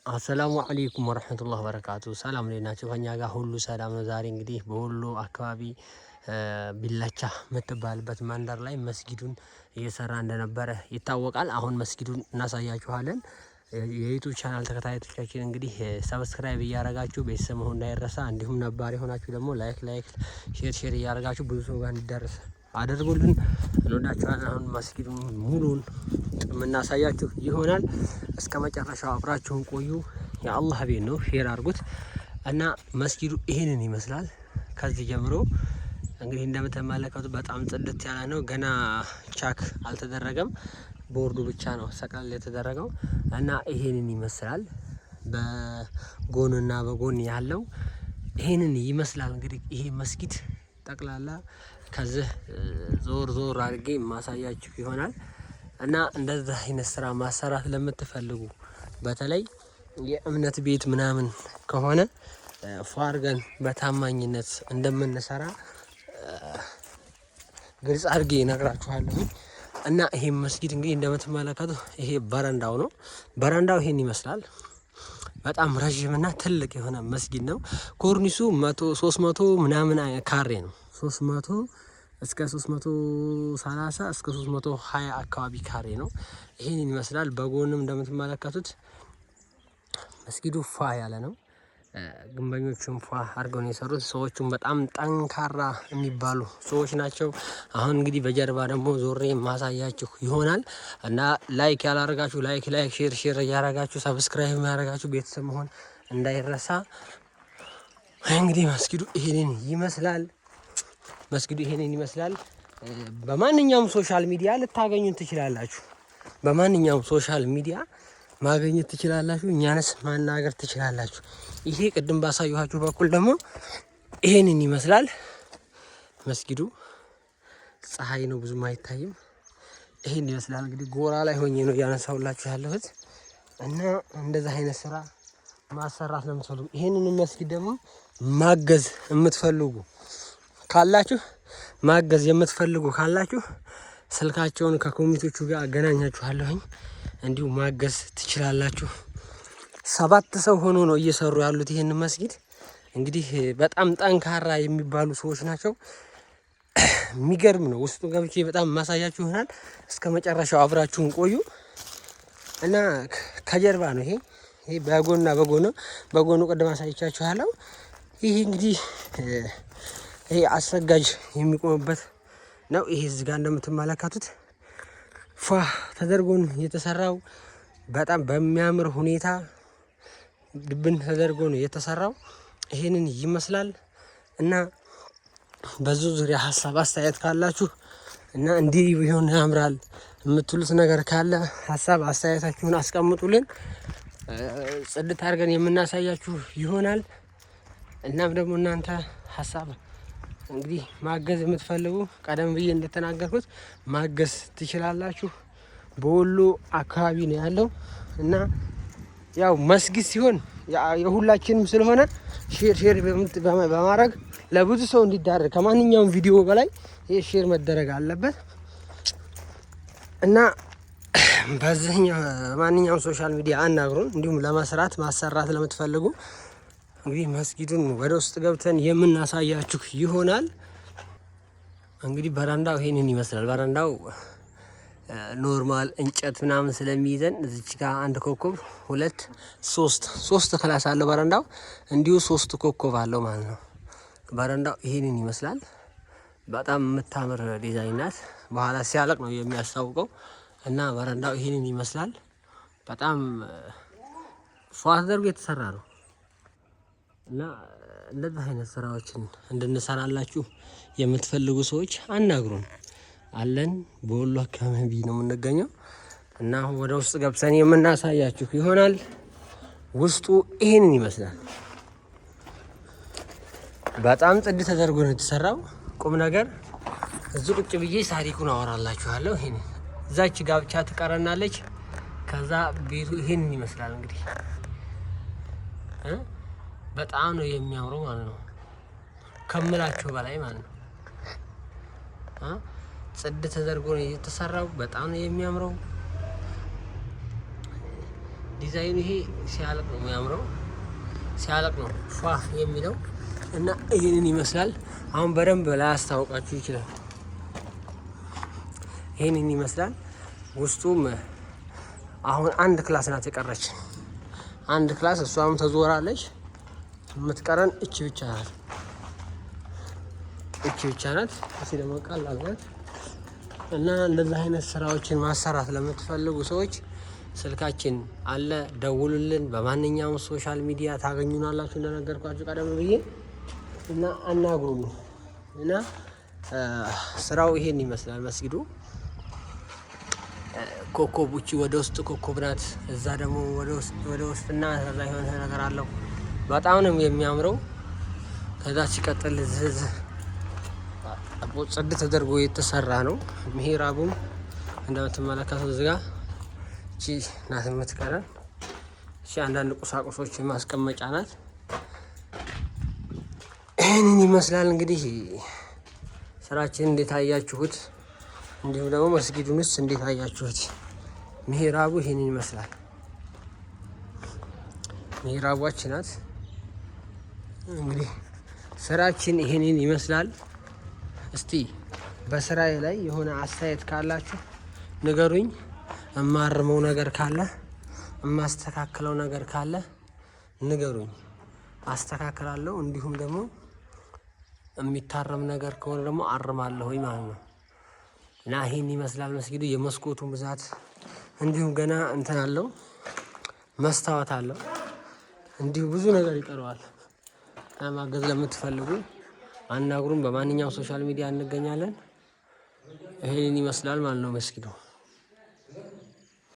አሰላሙ አለይኩም ወረህመቱላህ በረካቱ። ሰላም እንዴት ናችሁ? ከኛ ጋር ሁሉ ሰላም ነው። ዛሬ እንግዲህ በወሎ አካባቢ ቢላቻ የምትባልበት መንደር ላይ መስጊዱን እየሰራ እንደነበረ ይታወቃል። አሁን መስጊዱን እናሳያችኋለን። የ YouTube channel ተከታታዮቻችን እንግዲህ subscribe እያረጋችሁ ቤተሰብ መሆን እንዳይረሳ፣ እንዲሁም ነባር የሆናችሁ ደግሞ like like share share እያረጋችሁ ብዙ ሰው ጋር እንዲደርስ አድርጉልን። እንወዳችኋለን። አሁን መስጊዱን ሙሉን የምናሳያችሁ ይሆናል። እስከ መጨረሻው አብራችሁን ቆዩ። የአላህ ቤት ነው፣ share አድርጉት እና መስጊዱ ይሄንን ይመስላል። ከዚህ ጀምሮ እንግዲህ እንደምትመለከቱ በጣም ጽድት ያለ ነው። ገና ቻክ አልተደረገም። ቦርዱ ብቻ ነው ሰቀል የተደረገው እና ይሄንን ይመስላል። በጎንና በጎን ያለው ይሄንን ይመስላል። እንግዲህ ይሄ መስጊድ ጠቅላላ ከዚህ ዞር ዞር አድርጌ ማሳያችሁ ይሆናል እና እንደዚህ አይነት ስራ ማሰራት ለምትፈልጉ በተለይ የእምነት ቤት ምናምን ከሆነ ፏ አድርገን በታማኝነት እንደምንሰራ ግልጽ አድርጌ እነግራችኋለሁ። እና ይሄ መስጊድ እንግዲህ እንደምትመለከቱ ይሄ በረንዳው ነው። በረንዳው ይሄን ይመስላል። በጣም ረዥምና ትልቅ የሆነ መስጊድ ነው። ኮርኒሱ 300 ምናምን ካሬ ነው። 300 እስከ 330 እስከ 320 አካባቢ ካሬ ነው። ይሄን ይመስላል። በጎንም እንደምትመለከቱት መስጊዱ ፏ ያለ ነው። ግንበኞቹም ፏ አድርገው ነው የሰሩት። ሰዎቹም በጣም ጠንካራ የሚባሉ ሰዎች ናቸው። አሁን እንግዲህ በጀርባ ደግሞ ዞሬ ማሳያችሁ ይሆናል እና like ያላረጋችሁ like like share share እያረጋችሁ subscribe ያረጋችሁ ቤተሰብ መሆን እንዳይረሳ። እንግዲህ መስጊዱ ይሄንን ይመስላል። መስጊዱ ይሄንን ይመስላል። በማንኛውም social media ልታገኙን ትችላላችሁ። በማንኛውም social media ማግኘት ትችላላችሁ። እኛንስ ማናገር ትችላላችሁ። ይሄ ቅድም ባሳየኋችሁ በኩል ደግሞ ይሄንን ይመስላል መስጊዱ። ፀሐይ ነው ብዙም አይታይም። ይሄን ይመስላል እንግዲህ ጎራ ላይ ሆኜ ነው እያነሳሁላችሁ ያለሁት እና እንደዛ አይነት ስራ ማሰራት ነው የምትፈልጉ፣ ይሄንን መስጊድ ደግሞ ማገዝ የምትፈልጉ ካላችሁ ማገዝ የምትፈልጉ ካላችሁ ስልካቸውን ከኮሚቴዎቹ ጋር አገናኛችኋለሁኝ። እንዲሁ ማገዝ ትችላላችሁ። 7 ሰው ሆኖ ነው እየሰሩ ያሉት ይሄን መስጊድ። እንግዲህ በጣም ጠንካራ የሚባሉ ሰዎች ናቸው። የሚገርም ነው። ውስጡ ገብቼ በጣም ማሳያችሁ ይሆናል። እስከ መጨረሻው አብራችሁን ቆዩ እና ከጀርባ ነው ይሄ ይሄ በጎንና በጎን በጎኑ ቅድም አሳይቻችኋለሁ። ይሄ እንግዲህ ይሄ አሰጋጅ የሚቆምበት ነው። ይሄ እዚህ ጋር እንደምትመለከቱት ፏ ተደርጎ ነው የተሰራው። በጣም በሚያምር ሁኔታ ድብን ተደርጎ ነው የተሰራው። ይሄንን ይመስላል እና በዙ ዙሪያ ሀሳብ አስተያየት ካላችሁ እና እንዲህ ቢሆን ያምራል የምትሉት ነገር ካለ ሀሳብ አስተያየታችሁን አስቀምጡልን። ጽድት አድርገን የምናሳያችሁ ይሆናል። እናም ደግሞ እናንተ ሀሳብ እንግዲህ ማገዝ የምትፈልጉ ቀደም ብዬ እንደተናገርኩት ማገዝ ትችላላችሁ። በወሎ አካባቢ ነው ያለው እና ያው መስጊድ ሲሆን የሁላችንም ስለሆነ share share በማድረግ ለብዙ ሰው እንዲዳረግ ከማንኛውም ቪዲዮ በላይ ይሄ share መደረግ አለበት እና በዚህኛው ማንኛውም social media አናግሩን። እንዲሁም ለመስራት ማሰራት ለምትፈልጉ እንግዲህ መስጊዱን ወደ ውስጥ ገብተን የምናሳያችሁ ይሆናል። እንግዲህ በረንዳው ይሄንን ይመስላል። በረንዳው normal እንጨት ምናምን ስለሚይዘን እዚች ጋር አንድ ኮከብ፣ ሁለት፣ ሶስት ሶስት class አለው በረንዳው። እንዲሁ 3 ኮከብ አለው ማለት ነው። በረንዳው ይሄንን ይመስላል። በጣም የምታምር ዲዛይን ናት። በኋላ ሲያለቅ ነው የሚያስታውቀው እና በረንዳው ይሄንን ይመስላል። በጣም ፏ ተደርጎ የተሰራ ነው እና እንደዚህ አይነት ስራዎችን እንድንሰራላችሁ የምትፈልጉ ሰዎች አናግሩን። አለን በወሎ አካባቢ ነው የምንገኘው እና አሁን ወደ ውስጥ ገብተን የምናሳያችሁ ይሆናል። ውስጡ ይሄንን ይመስላል። በጣም ጽድ ተደርጎ ነው የተሰራው። ቁም ነገር እዚህ ቁጭ ብዬ ታሪኩን አወራላችኋለሁ። ይሄን እዛች ጋብቻ ትቀረናለች። ከዛ ቤቱ ይሄንን ይመስላል። እንግዲህ በጣም ነው የሚያምረው ማለት ነው፣ ከምላችሁ በላይ ማለት ነው። ጽድ ተደርጎ ነው የተሰራው። በጣም ነው የሚያምረው። ዲዛይኑ ይሄ ሲያልቅ ነው የሚያምረው፣ ሲያልቅ ነው ፏ የሚለው እና ይህንን ይመስላል። አሁን በደንብ ላያስታውቃችሁ ይችላል። ይህንን ይመስላል። ውስጡም አሁን አንድ class ናት የቀረች፣ አንድ class እሷም ተዞራለች። የምትቀረን እቺ ብቻ ናት። እቺ ብቻ ናት። እቺ ደግሞ ቀላል ናት እና እንደዚህ አይነት ስራዎችን ማሰራት ለምትፈልጉ ሰዎች ስልካችን አለ፣ ደውሉልን። በማንኛውም social media ታገኙናላችሁ እንደነገርኳችሁ ቀደም ብዬ እና አናግሩን እና ስራው ይሄን ይመስላል። መስጊዱ ኮከብ ውጪ ወደ ውስጥ ኮከብ ናት። እዛ ደግሞ ወደ ውስጥና ከዛ የሆነ ነገር አለው። በጣም ነው የሚያምረው። ከዛ ሲቀጥል ዝዝ ጽድ ተደርጎ የተሰራ ነው። ምሄራቡም እንደምትመለከቱት እዚህ ጋ እቺ ናት የምትቀረን። እቺ አንዳንድ ቁሳቁሶች ማስቀመጫ ናት። ይህንን ይመስላል እንግዲህ ስራችን እንዴት አያችሁት? እንዲሁም ደግሞ መስጊዱንስ እንዴት አያችሁት? ምሄራቡ ይህንን ይመስላል። ምሄራቧች ናት። እንግዲህ ስራችን ይህንን ይመስላል። እስቲ በስራዬ ላይ የሆነ አስተያየት ካላችሁ ንገሩኝ። እማርመው ነገር ካለ እማስተካከለው ነገር ካለ ንገሩኝ፣ አስተካክላለሁ። እንዲሁም ደግሞ የሚታረም ነገር ከሆነ ደግሞ አርማለሁኝ ማለት ነው። እና ይሄን ይመስላል መስጊዱ። የመስኮቱ ብዛት እንዲሁም ገና እንትን አለው፣ መስታወት አለው። እንዲሁ ብዙ ነገር ይቀረዋል። እና ማገዝ ለምትፈልጉ አናግሩን። በማንኛውም social media እንገኛለን። ይሄን ይመስላል ማለት ነው መስጊዱ።